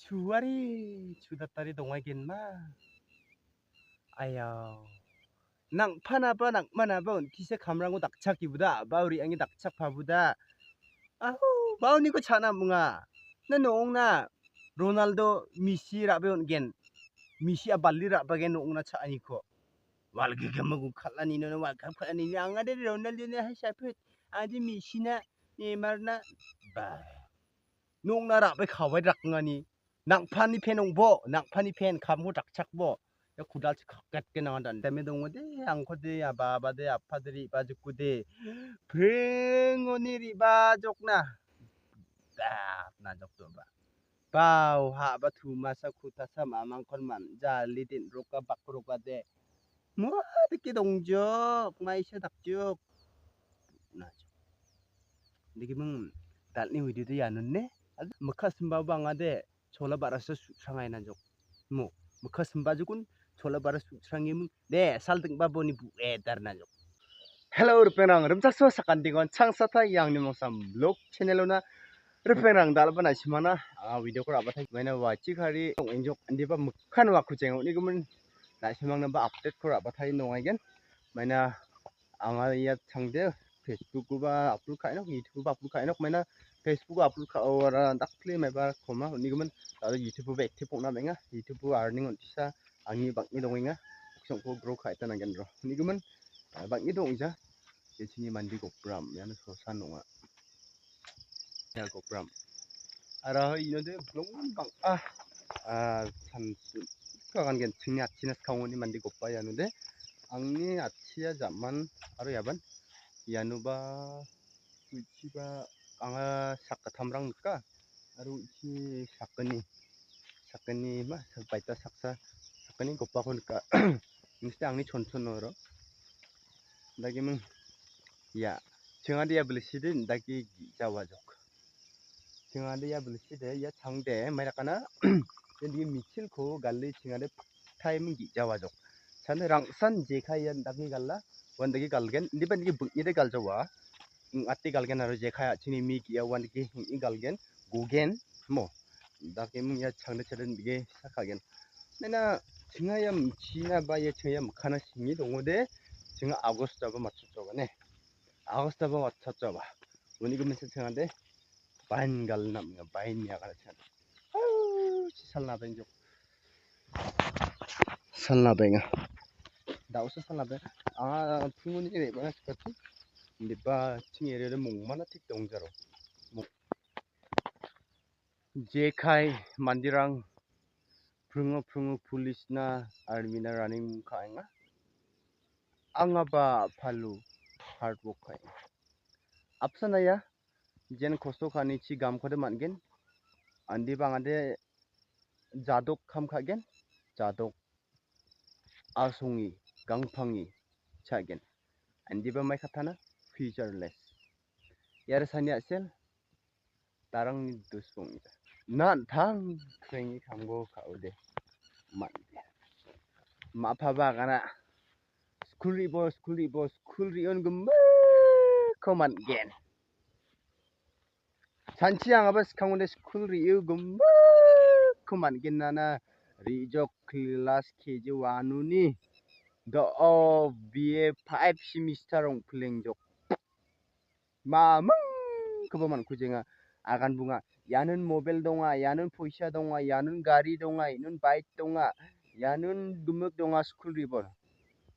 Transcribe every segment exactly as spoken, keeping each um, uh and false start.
Chuari chudatari dongaigenma. Ayau. Nangpanaba nangmanaba untisa kamrango dakchakibuda, ba uriange dakchakpabuda. Ahu, ba uniko chana munga. Na nongna Ronaldo Messi rabe on gen. Messi a balli rabagen nongna cha aniko. Walgigamagu kalani no walgam kalani angade Ronaldo ne hai sapet. Adi Messi na Neymar na ba. Nongna rabe kawai rakngani. Nangpani pen ongbo, nangpani pen kamko dakchakbo. Ya kudalchi kaketgen angan dan. Dame dongode, angkode, ababade, apadri, bajukkude. Prengoni ribajokna. Ba, najok doba. Bau, ha ba tumasa kutasa mamangkon man. Jali din roka bakroka de. Mua dike dongjok, maisa dakjok. Najok. Digi mung dalni video de yanun ne. Mikha simba bangade. Chola bara se sutsrangai najok. Mo, mikha simba jukun, chola bara sutrangi mung. De, sal dingba boni bu edar najok. Hello, ripengrang, rimchaksoa sakantikon, changsata yang ni mongsam vlog channel ona. Ripengrang, dalba naisimana, ah, video ko rabatai, maina wachi kari, enjok, andiba mukhan waku jeng, uni gumun, naisimang namba update ko rabatai nongaigen. Maina anga ia changde Facebook-oba upload ka·enok, YouTube-oba upload ka·enok, maina Facebook-o upload ka·ora dakple maiba koma, unigimin aro YouTube-oba active ong·na amenga, YouTube-o earning on·tisa angni bang·e dongenga, boksongko grow ka·eta nanggenro. Unigimin, ah, bang·e dongja, jechini mande gopram, iano sosan ong·a. Ia gopram. Aro inode blong bang·a, ah, san-, kagan gen chingni atchina skangoni mande gopa ianode. Angni atchia jaman aro iaban ianoba uichiba anga sakgittamrang nika aro uichi sakgni, sakgni ma, baita saksa sakgni gopako nika. Ingste angni chonchon oro. Dagiming, ia, chingade ia bilside dagi gi·jawajok. Chingade ia bilside ia changde mairakana, indige michilko gale chingade paktaiming gi·jawajok. Sande rangsan jekai ia dagi gala, uandagi galgen, indiba nigi bing·ide galjawa. Ing·ate galgen aro jekai a·chini mi gi·a uandagi hing·e galgen, gogen, mo. Dagiming ia changde chade nige sakagen. Nena chinga ia china ba ia chinga ia mikkana singi dongode, chinga August aba matchotjabane. August aba matchotjaba. Uni gumen se chingade bain galna minga, bain ya gara chingade. Au, chi salna benjok. Salna benga. Dausa salna benga. Ah, phunguni re bana sikati. Indiba ching area de mongmana thik dongjaro. Jekai manderang pringo pringo police-na army-na running ka·enga. Angaba palu hard work ka·enga. Apsan aya, jen kosto ka·anichi gamkode man·gen. Andi bangade jadok kam ka·gen, jadok asonge, gangpange cha·gen. Andiba mai katana featureless. Iara sani a·sel darangni dusbong ong·ja. Nantang krengni kamko ka·ode man·gen. Ma·paba agana skul re·bo, skul re·bo, skul re·on gimikko man·gen. Sanchi angaba skangode skul re·o gimikko man·genana re·jok klas K G one-oni do·o B A five semester ong·pilengjok. Mamingkoba man·kujenga agan bunga. Ianun mobile donga, ianun poisa donga, ianun gari donga, ianun bike donga, ianun gimik donga skul re·bor.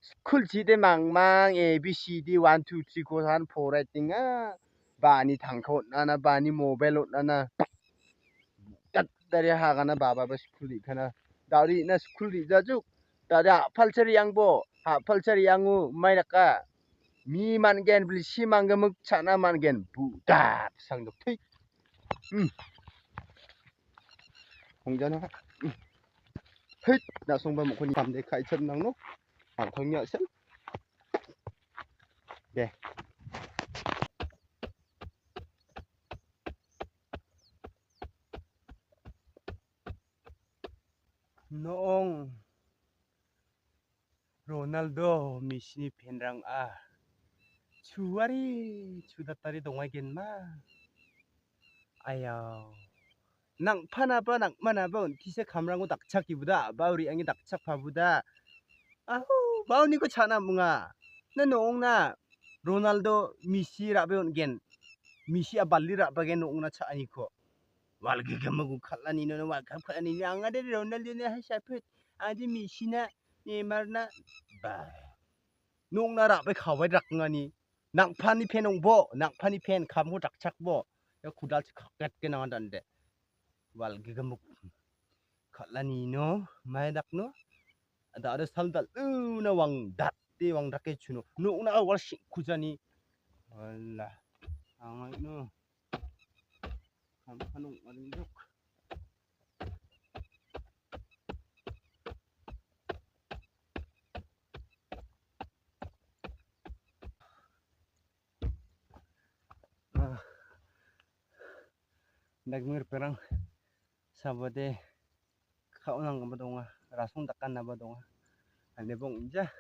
Skul chide mangmang A B C D one two three ko san poraitenga. Bani tangka on·ana, bani mobile on·ana. Datdari hagana bababa skul re·kana. Dari na skul re·jajuk. Dari a·palcha re·angbo. A·palcha re·ango mai daka. Mi man·gen, bilsi man·gen, mik cha·na man·gen. Budat sangdok thik. Hmm. Kongjana. Hei, na·songba mokoni kamde ka·icham nangno. Angkangni a·sel. De. Noong Ronaldo Messi-ni penrang a chuari chudatari dongaigenma. Ayau. Nangpanaba, nangmanaba on·tisa kamrango dakchakiboda, a·bao re·ange dakchakpaboda. Aho, baoniko cha·na munga. Na nongna Ronaldo, Messi ra·be on·gen. Messi a bali ra·bagen nongna cha·aniko. Walgigimik kal·anino, walgam kal·anino, angade Ronaldo-na hai sapit. Angade Messi-na, Neymar-na. Ba. Nongna ra·be kawai rakngani. Nangpani pen ong·bo, nangpani pen kamko dakchakbo. Ia kudalchi kaketgen anga dande. Walgigimik kal·anino, mai dakno. Da·ade sal dal·una wangdate wangdake chuno. Nokna wal sing·kujani. Wala. Angaino. Kam kanong arinjok. Ah. Dagmir perang sabade ka·onang gamba donga, rasong dakan naba donga. Ande bong inja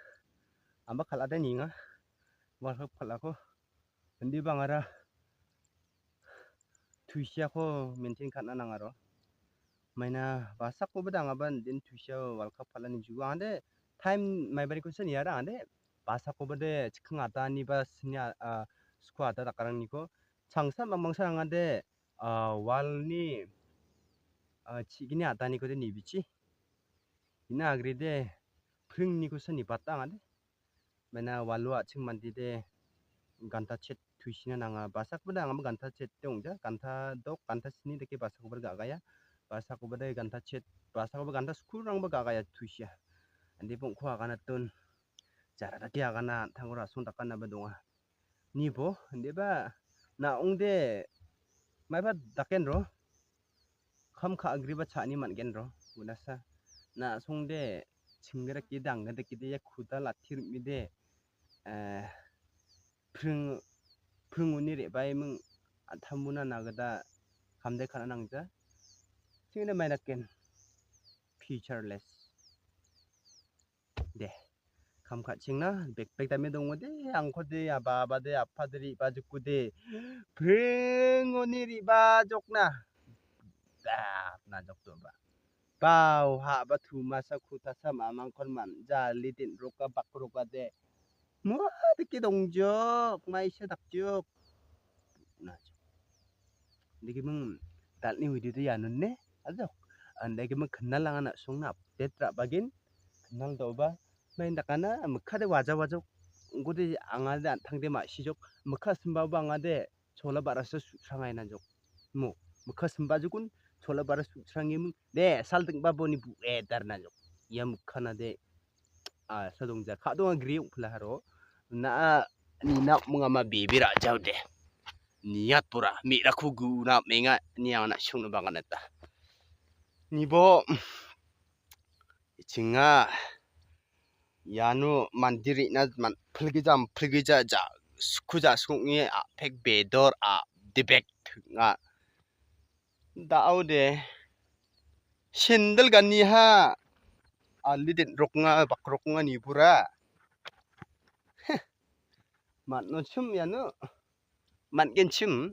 amba kal·ade ninga, walhap kal·ako. Indi bangara tuisiako maintain ka·na nangaro. Maina basakoba dangaba indin tuisia walhap kal·ani jugo ande time maibarikosa niara ande basakoba de chiking adani ba sini a, a, sku ada dakarangniko changsa mangmangsa angade a, walni, a, chi·gni adaniko de nibichi. Ina agrede pringnikosa nibata angade. Mena walo a·ching mandide ganta chet tuisina nanga. Basakba de angaba ganta chet de ongja. Ganta dok, ganta sini dake basakoba de ga·gaia. Basakoba de ganta chet, basakoba ganta skurangba ga·gaia tuisia. Ande bongko agana ton. Jara dake agana an·tangko rasong dakanaba donga. Nibo, indeba na·ongde maiba dakenro? Kam ka·agriba cha·ani man·genro? Unasa na·songde chinggirakgide anggirakgide ia kuda lati rim·ide, eh, pring, pringoni re·baiming an·tamona nagita kamde ka·na nangja. Chingde mai daken. Futureless. De. Kam ka·chengna bekbek dame dongode, angkode, ababade, apade, re·bajokode. Pringoni re·bajokna. Da, najokdoba. Bau, ha·ba tumasa kutasa mamangkon man, jali den·roka bakrokade. Mo dike dongjok, maisa dakjok. Najok. Dikiming dalni video de ianone ajok. Andai kiming kenal angan asong na update ra bagin kenal doba main dakana mekha de waja wajok. Gode angade antang de masijok mekha simba ba angade chola barasa susangai najok. Mo mekha simba jukun chola bara susangi ming de sal dingba boni bu edar najok. Ia mekha na de a, sadongja. Kadonga gri ong·pila haro. Na, ni nak mengama bebe rajau de. Niat pura, miraku guna menga, ni ang nak sung no bangan eta. Nibo, chinga, iano mandiri na man, pilgija, pilgija, ja, suku ja, sukung ni, a, pek bedor, a, debek, nga, da·ode sendel ganiha ali den·roknga bakroknga nibura. Heh, man·ochim iano man·genchim.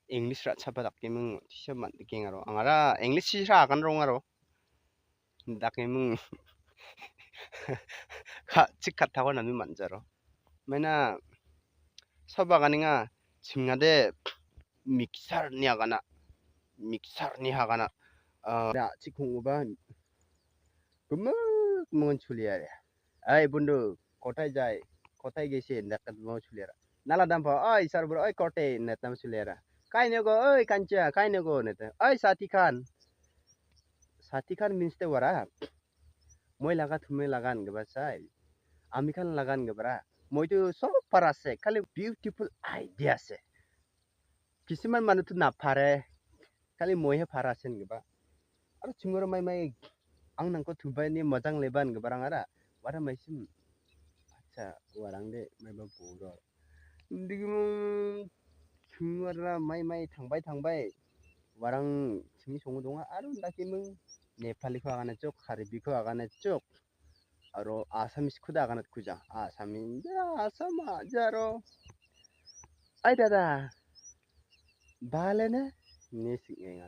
English ra·chapa dakeming tisa man·dikeng aro angara English tisa agan rong aro. Dakeming ka·chik kattako name man·jaro. Maina sabaganenga chingade mixer ni agana, mixer ni agana, ah, a·chik kong·gipa gimik gimingan chulia. Ai bundu, kotai jai, kotai gese, indak katmo chulia. Nala dampa, oi sarbur, oi kote, indak tam chulia. Kai nego, oi kancha, kai nego, indak. Oi sati khan. Sati khan means te wara. Moi laga tumhe lagan geba sai. Ami khan lagan gebra. Moi tu sob para ase, khali beautiful idea ase. Kisiman manu tu napare. Khali moi he para ase geba. Aro chingora mai mai ang nangko tubai ni mojang leban geba rang ara. Wara mai sim. Acha, warang de mai ba buro. Digimung chingora mai mai thangbai thangbai. Warang chingni songo donga. Aro dakimung Nepali ko agana chok, Karbi ko agana chok. Aro Assamese ko da agana kuja. Assamese, Assam aja aro. Ai dada. Balena ine sing·enga.